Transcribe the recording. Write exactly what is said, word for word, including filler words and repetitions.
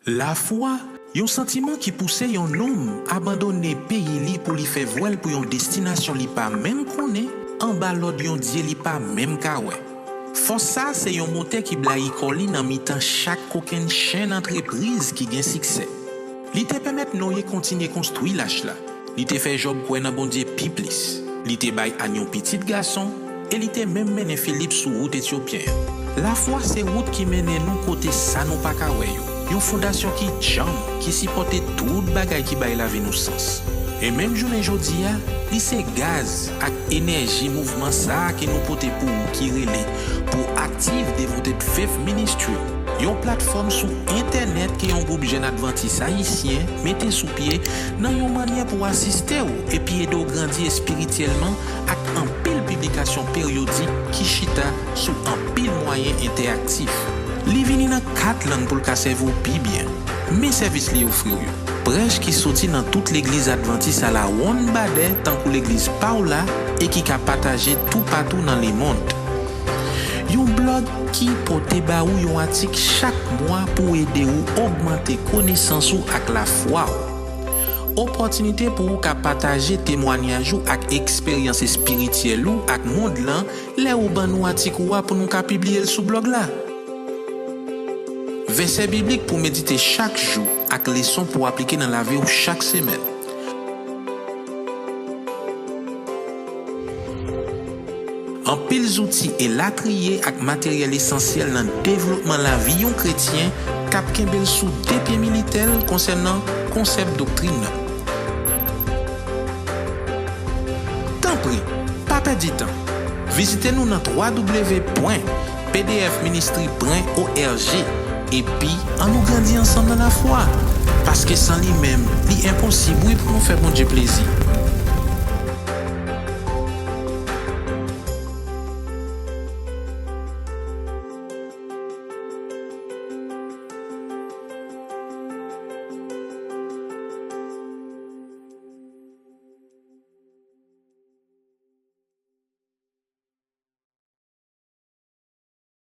Lafwa, yon santiman ki pouse yon nonm abandone peyi li pou li fè vwèl pou yon destinasyon li pa menm konnen, anba lòd yon Dye li pa menm ka wè. Fòs sa a se yon motè ki blayi kò li nan mitan chak kokennchenn antrepriz ki gen siksè. Li te pèmèt Noye kontinye konstwi lach la. Li te fè Jòb kwè nan Bondye pi plis. Li te bay Ann yon pitit gason, e li te menm mennen Filip sou wout etyopyen an. Lafwa se wout ki mennen nou kote sa nou pa ka wè yo. Yon fondasyon ki djanm, ki sipòte tout bagay ki bay lavi nou sans. E menm jounen jodi a, li se gaz ak enèji mouvman sa a ke nou pote pou ou ki rele Proactive Devoted Faith Ministry, yon platfòm sou entènèt ke yon gwoup jèn advantis ayisyen mete sou pye nan yon mannyè pou asiste w epi ede w grandi espirityèlman ak anpil piblikasyon peryodik ki chita sou anpil mwayen entèaktif. Li vini nan kat lang pou l ka sèvi w pi byen. Men sèvis li ofri w yo. Prèch ki soti nan tout legliz advantis alawonn Badè, tankou legliz pa w la, e ki ka pataje toupatou nan lemonn. Yon blòg ki pote ba ou yon atik chak mwa pou ede ou ogmante konesans ou ak lafwa w. Opòtinite pou ou ka pataje temwanyaj ou ak eksperyans espirityèl ou ak mond lan lè ou ban nou atik ou a pou nou ka pibliye l sou blòg la. Vèsè biblik pou medite chak jou ak leson pou aplike nan lavi w chak semèn. Anpil zouti elatriye ak materyèl esansyèl nan devlopman lavi yon kretyen k ap kenbe l sou de pye militè l konsènan konsèp doktrin nan. Tanpri, pa pèdi tan. Vizite nou nan twa w pwen p d f ministry pwen o r g, epi ann nou grandi ansanm nan lafwa, paske san li menm, li enposib, wi, pou nou fè Bondye plezi.